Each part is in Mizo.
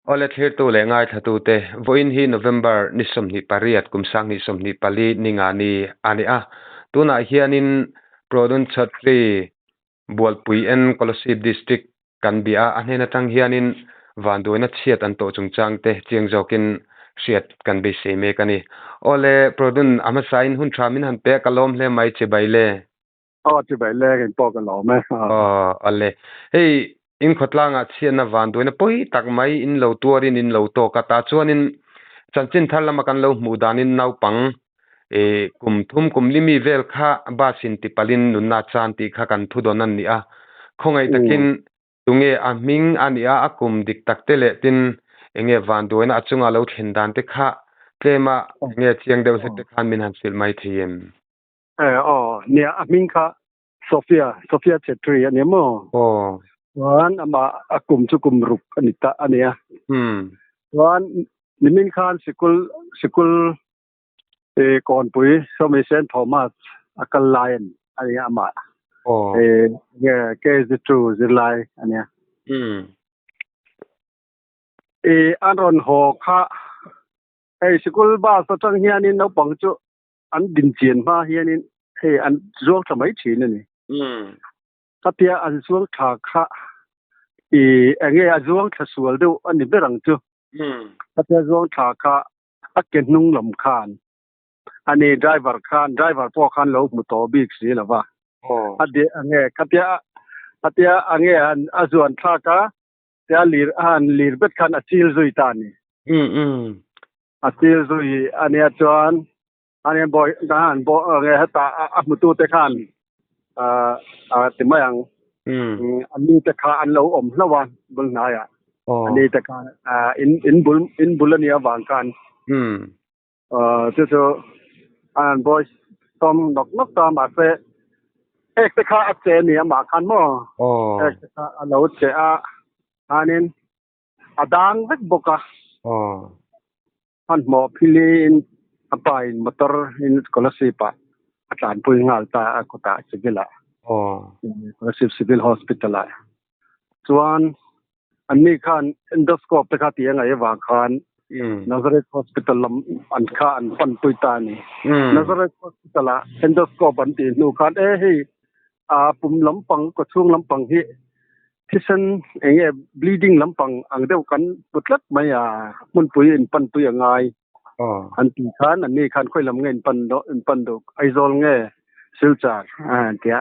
Awle thlirtu leh ngaithlatute, vawiin hi November ni 28 kum 2024 ninga ni a ni a. Tunah hianin Produn Chhatri Bualpui N Kolasib District kan bia a, a hnen atang hianin vanduaina chhiat an tawh chungchangte chiang zawkin hriat kan beisei mek a ni. Awle Produn a hmasain hun tha min han pe a, ka lawm hle mai chibai le. Aw chibai le kan pawh ka lawm e. Aw ale. Hei in khawtlangah chhiatna vanduaina pawi tak mai in lo tuarin in lo tawk a, tah chuanin chanchin thar lama kan lo hmuh danin naupang ih kum thum kum li mi vel kha bus in tipalhin nunna chan tih kha kan thu dawn a ni a. Khawngaih takin tunge a hming a nih a, a kum dik tak te leh tin enge vanduaina a chunga lo thlen dan te kha tlema enge chiang deuh hlek te khan min han hrilh mai thei em? Eh aw nia a hming kha Sophia Sophia Chetri a nia maw? Aw. Chuan amah a kum chu kum ruk a ni ta a nia. Hmm. Chuan nimin khan sikul sikul eh kawnpui Swami Saint Thomas a kal lai a nia amah. Aw. Eh nge KG2 zirlai a nia. Hmm. Eh an rawn haw kha hei sikul bus atang hianin naupang chu an din chian hma hianin hei an zuang tha mai thin a ni. Khatia an zuang tha kha i enge a zuang tha sual deuh a ni ber ang chu. Khatia zuang tha kha a ke hnung lam khan ani driver khan driver pawh khan lo hmu tawh bik si lo va. A de enge khatia khatia enge an a zuan thlak a tia lir a han lir bet khan a chil zui ta a ni. A thil zui a nia chuan an bawi an baw nge heta a hmutu te khan a ti mai ang an ni te kha an lo awm hlauh a bul hnaiah an ni te khan in in bul in bul a nia vang khan chu chu an bawi sawm nawk nawk ta mahse ek te kha a che a ni amah khan maw ek te kha a lo che a khanin A dang vek bawk a. Hmanhmawh philiin a pa in motor in Kolasib ah a tlanpui nghal ta a kutah civil ah Kolasib Civil Hospital ah chuan anni khan endoscope te kha tih a ngaih avang khan Nazareth Hospital lam an kha an panpui ta a ni. Nazareth Hospital ah endoscope an tih hnu khan e hei a pum lampang kawchhung lampang hi Thisen eng nge bleeding lampang ang deuh kan hmu tlat mai a, hmunpui in panpui a ngai an ti khan an ni khan khawi lam nge in pan dawh in pan duh Aizawl nge Silchar an tia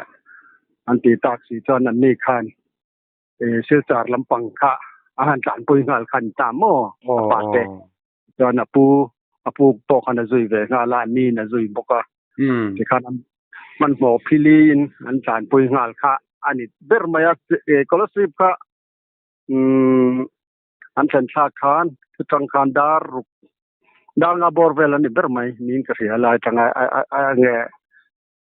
an ti tak si chuan an ni khan Silchar lampang kha a han tlanpui nghal khan ta maw a pa te chuan a pu a pu pawh khan a zui ve nghal a an ni in a zui bawk a tikhan hmanhmawh phili in an tlanpui nghal kha a ni ber mai a scholarship kha an thlen thlak khan chutang khan dar ruk dar nga bawr vel a ni ber mai niin ka hria lai tanga a nge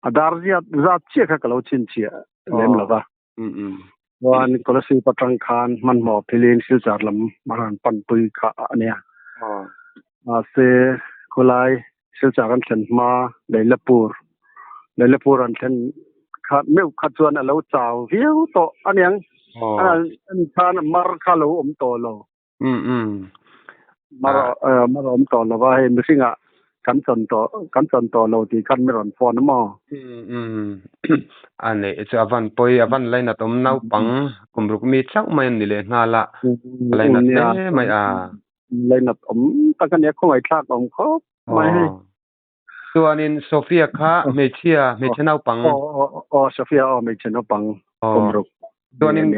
a dar ziat zat chiah kha ka lo chhinchhiah lem lova. Chuan Kolasib atang khan hmanhmawh philin Silchar lam a rawn panpui kha a nia. Mahse khawlai Silchar an thlen hma Leilapur, Leilapur an thlen kha meuh kha chuan a lo chau viau tawh a niang. Ani khan mar kha lo awm tawh lo. Mar mar awm tawh lo va, hei mihringah kan chawn tawh kan chawn tawh lo tih khan mi rawn phone a maw? A neih chu a van pawi, a van lainat awm naupang kum ruk mi chauh mai an ni leh nghal a, a lainat hle mai a. Lainat awm tak a nia, khawngaihthlak awm khawp mai hei. Chuanin Sophia kha hmeichhia, hmeichhe naupang. Aw aw aw Sophia aw hmeichhe naupang kum ruk. Chuanin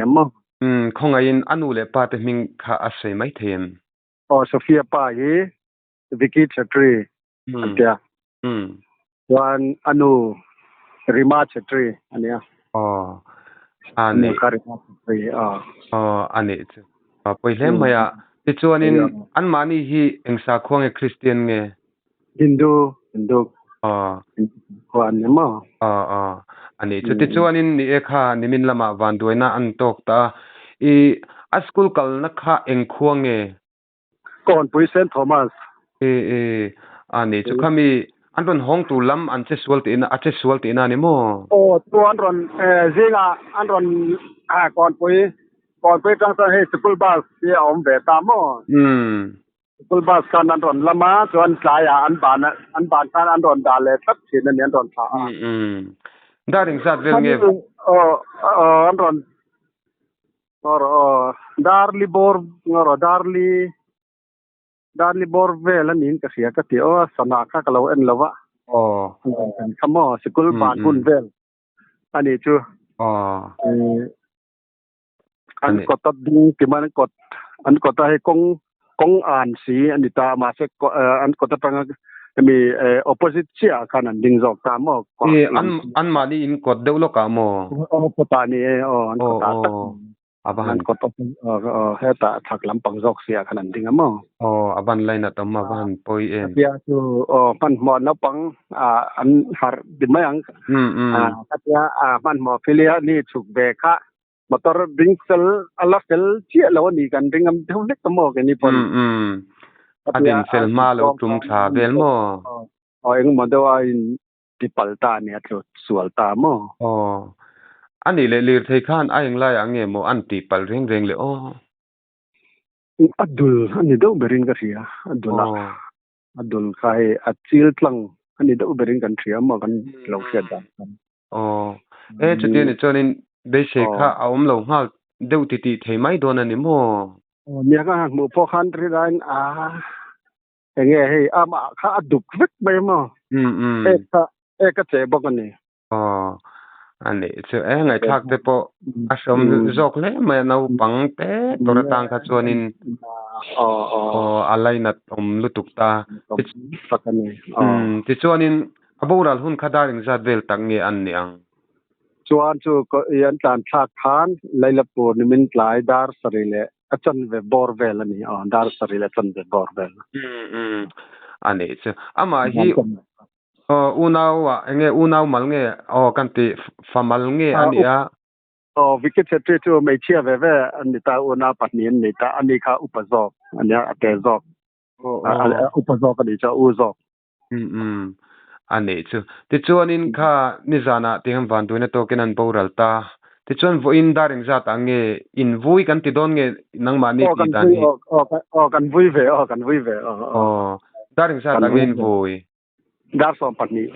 khawngaihin a nu leh pa te hming kha a sawi mai thei em? Aw Sophia pa hi Vicky Chhetri an tia. Chuan a nu Rima Chhetri a nia. Aw a ni. Kha Rima Chhetri aw. Aw a nih chu. Pawi hle mai a. Tichuanin anmahni hi eng sakhua nge Kristian nge? Hindu, Hindu. Aw. Khua an ni maw? Aw, aw. A nih chu. Tichuanin ni e kha nimin lamah vanduaina an tawk ta a. I a school kalna kha eng khua nge? Kawnpui Saint Thomas. E, e. A nih chu. Khami an rawn hawng tur lam an che sual tihna, a che sual tihna a ni maw? Aw, chu an rawn zingah an rawn Kawnpui. Kawnpui atang chuan hei school bus hi a awm ve ta maw? School bus khan an rawn lam a, chuan tlaiah an ban an ban khan an rawn dah leh tlat thin a ni, an rawn thlah a. Dar engzat vel nge? Aw aw an rawn aw aw Darli bawr aw Darli Darli bawr vel a niin ka hria ka ti aw, sana kha ka lo en lo va. Aw. Kha maw sikul ban hun vel a nih chu. Aw. An kawt a ding ti mai an kawt an kawt a hei kawng kawng an si a ni ta mahse an kawt atanga hemi opposite chiah ah khan an ding zawk ta maw an an mahni in kawt deuh lawk ah maw aw kawt ah ni e aw an kawt ah tak a va han an kawt hetah chhak lampang zawk si ah khan an ding a maw aw a van lainat awm a va han pawi em tia chu aw hmanhmawh naupang an harh ti mai ang khatia hmanhmawh filia ni chhuk ve kha Motor ding fel a la fel chiah lo a ni kan ring am deuh hlek ta maw keini pawn. Um a din fel hma lo tum tha vel maw? Aw engemaw deuh a in ti pal ta a ni a tlu sual ta maw? Aw a nih leh lirthei khan a englai ah nge maw an tih palh reng reng le aw? A dul a ni deuh berin ka hria a dul a a dul kha hei a chil tlang a ni deuh berin kan hria maw kan lo hriat dan khan. Aw, e chuti anih chuanin beisei kha a awm lo nghal deuh ti tih thei mai dawn a ni maw? Aw, nia ka han hmuh pawh khan rilaiin a enge hei amah kha a duk vek mai maw? Ek kha ek a che bawk a ni. Aw, a nih chu e ngaihthlak te pawh a hreawm zawk hle mai a naupang te tur atang kha chuanin aw a lainat awm lutuk ta. Tichuanin A boral hun kha dar engzat vel tak nge an nih ang? Chuan chu i an tlan thlak khan Lailapur nimin tlai dar sarih leh a chanve bawr vel a ni aw, dar sarih leh a chanve bawr vel. Umm umm a nih chu. Amah hi aw unau ah enge unau mal nge aw kan ti fa mal nge a nih a? Aw Vicky Chhetri chu hmeichhia ve ve an ni ta, unau pahnih an nei ta, ani kha upa zawk a nia, a te zawk, upa zawk a nih chu a u zawk. Um um, a nih chu. Tichuanin kha nizanah tiang vanduaina tawkin an boral ta. Tichuan vawiin dar engzat ah nge in vui kan ti dawn nge nangmahni tih dan hi? Aw kan vui ve, aw kan vui ve. Aw, dar engzat ah nge in vui? Dar 12.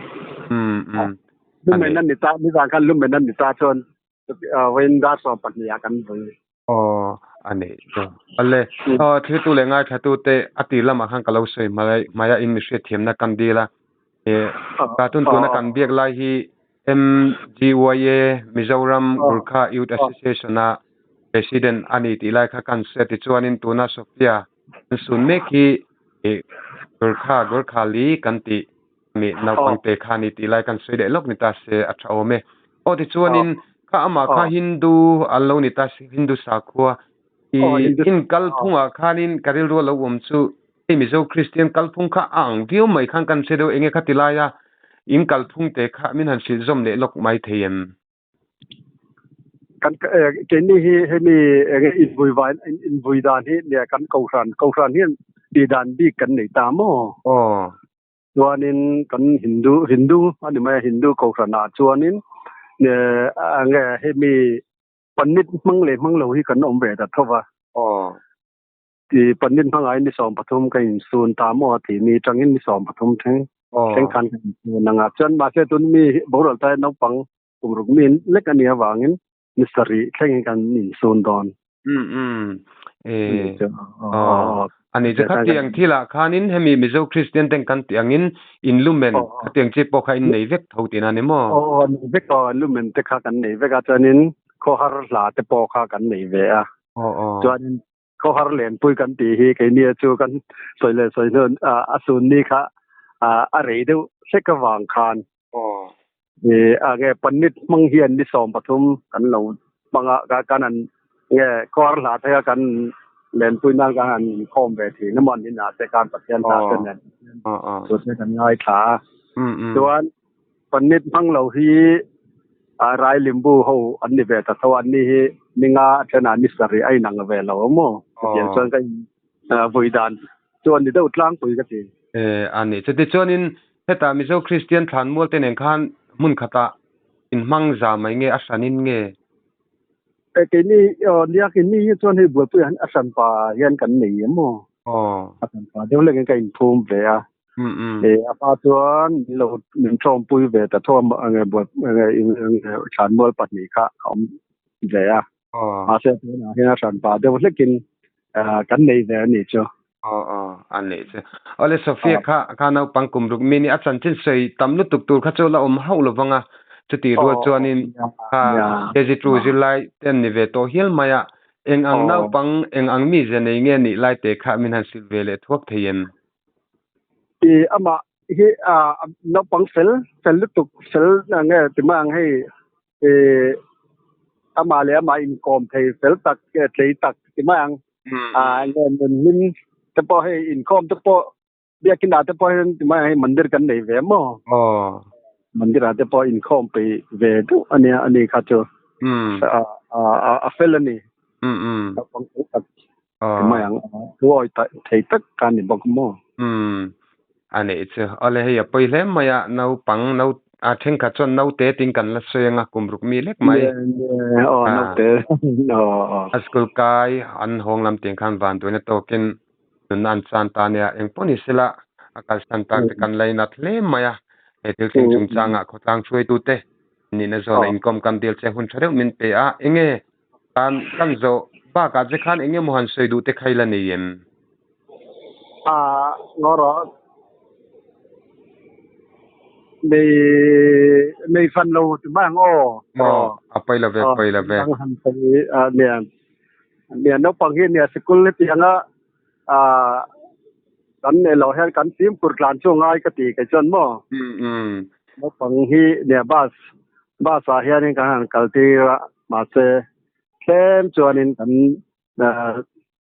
Um um. Lumen an ni ta, nizan khan lumen an ni ta chuan vawiin dar 12 ah kan vui. Aw, a nih chu. Awle, aw thiltu leh ngaithla te a tir lamah khan ka lo sawi hmai hmaia in mi hriatthiamna kan dil a. Eh, ka tun tuna kan biak lai hi MGYA, Mizoram Gurkha Youth Association a President a ni tih lai kha kan sawi a. Tichuanin tuna Sophia kan sun mek hi eh Gurkha, Gurkha li kan tih mi naupang te kha ni tih lai kan sawi leh lawk ni ta se a tha awm e. Aw tichuanin kha amah kha Hindu an lo ni ta se Hindu sakhua i in kalphungah khanin ka rilru a lo awm chu hei Mizo Kristian kalphung kha a ang viau mai khan kan hre deuh enge kha ti laia in kalphung te kha min han hrilh zawm leh lawk mai thei em? Kan keini hi hemi enge invui vai invui dan hi nia kan kohhran kohhran hian tih dan bik kan nei ta maw? Aw. Chuanin kan Hindu Hindu a ni mai a Hindu kohhranah chuanin nge hemi Pandit hmang leh hmang lo hi kan awm ve ta tho va. Aw. Ti Pandit hmangah hian ni 13 ka insun ta maw a ti ni tangin ni 13 thleng thleng khan ka insun ang a. Chuan mahse tun mi boral ta hian naupang kum ruk mi lek a nih avangin ni sarih thlengin kan insun dawn. Um um e aw ani chu khatiang thilah khanin hemi Mizo Kristian ten kan tih angin in lumen khatiang chi pawh kha in nei vek tho tihna ni maw? Aw nei vek aw lumen te kha kan nei vek a chuanin khawhar hla te pawh kha kan nei ve a chuanin khawhar lenpui kan tih hi keini chu kan sawi leh sawi hnu a sun ni kha a rei deuh hlek avang khan a nge Pandit hmang hian ni 13 kan lo hmang a kan an nge khawhar hla te kha kan lenpui nan kan han inkhawm ve thin a maw an inah te khan Pathian hla te nen chu te kan ngaithla a chuan Pandit hmang lo hi Rai Limbu ho an ni ve ta tho a an ni hi ninga a thenah ni sarih a inang ve lo a maw chutiang chuan ka in vui dan chu an ni deuh tlangpui ka ti. A ni. Chutichuanin Hetah Mizo Kristian thlanmual te nen khan hmun khatah in hmang za mai nge a hranin nge? Keini nia keini hi chuan hei buaipui ah hian a hranpa hian kan nei em aw. A hranpa deuh hlek in ka inphum ve a. A hma chuan min lo min tawmpui ve ta tho a nge buai thlanmual pahnih kha a awm ve a. Mahse tunah hian a hranpa deuh hlek in kan nei ve a nih chu. Aw aw a nih chu. Awle Sophia kha kha naupang kum ruk mi ni a chanchin sawi tam lutuk tur kha chu la awm hauh lo vang a, chuti rual chuanin kha KG two zirlai te an ni ve tawh hial mai a, eng ang naupang eng ang mizia nei nge nih lai te kha min han hrilh ve leh thuak thei em? I amah hi naupang fel fel lutuk fel nge ti mai ang hei i amah leh amah inkawm thei fel tak tlei tak ti mai ang. A nge nun hlim te pawh hei inkhawm te pawh biakin ah te pawh hian ti mai ang hei mandir kan nei ve maw? Aw. Mandir ah te pawh inkhawm peih ve deuh a nia ani kha chu. A fel a ni. Naupang fel tak ti mai ang thu awi thei tak kha a ni bawk maw? A nih chu. Awle hei a pawi hle mai a, naupang no a thenkhat chuan naute tiin kan la sawi anga kum ruk mi lek mai. Aw naute. A school kai an hawng lam tiang khan vanduaina tawkin nunna an chan ta nia eng pawh ni sela a kalsan tak te kan lainat hle mai a. He thil thleng chungchangah khawtlang hruaitute nihna zawna inkawm kan dil che hun tha deuh min pe a, enge Kan kan zawh bakah che khan eng emaw han sawi duh te kha i la nei em? A, ngaw rawh. Nei, nei fan lo ti mai ang aw. Aw, a pawi lo ve, pawi lo ve. Ang han sawi a nia. Nia naupang hi nia sikul heti anga a kan nei lo hian kan fimkhur tlan chu ngai ka ti kei chuan maw. Naupang hi nia bus bus ah hianin kan han kal tir a mahse tlem chuanin kan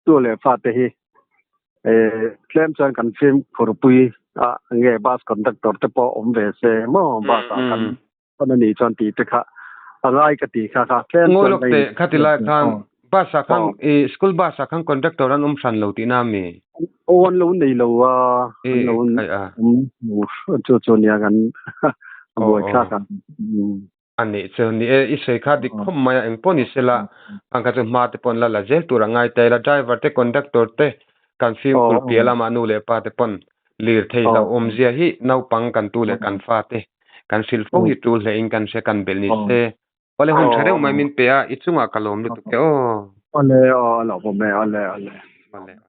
tu leh fate hi tlem chuan kan fimkhur pui a nge bus conductor te pawh awm ve se maw bus ah kan Pan a nih chuan tih te kha a ngai ka tih kha kha tlem chuan Ngawi lawk teh kha ti lai khan bus ah khan i school bus ah khan conductor an awm hran lo tihna a mi? Aw an lo nei lo a, an lo awm lo chu chu nia kan buai thlak a. A nih chu ni e, i sawi kha dik khawp mai a, engpawh ni sela ang kha chu hma te pawh an la la zel tur a ngai ta ila driver te conductor te kan fimkhur piah lamah nu leh pa te pawn lirthei hlauhawmzia hi naupang kan tu leh kan fate Kan hrilh fo hi tul hle in kan hria kan belh ni se. Awle hun tha deuh mai min pe a, i chungah ka lawm lutuk e aw. Awle aw a lawmawm e, awle awle. Awle.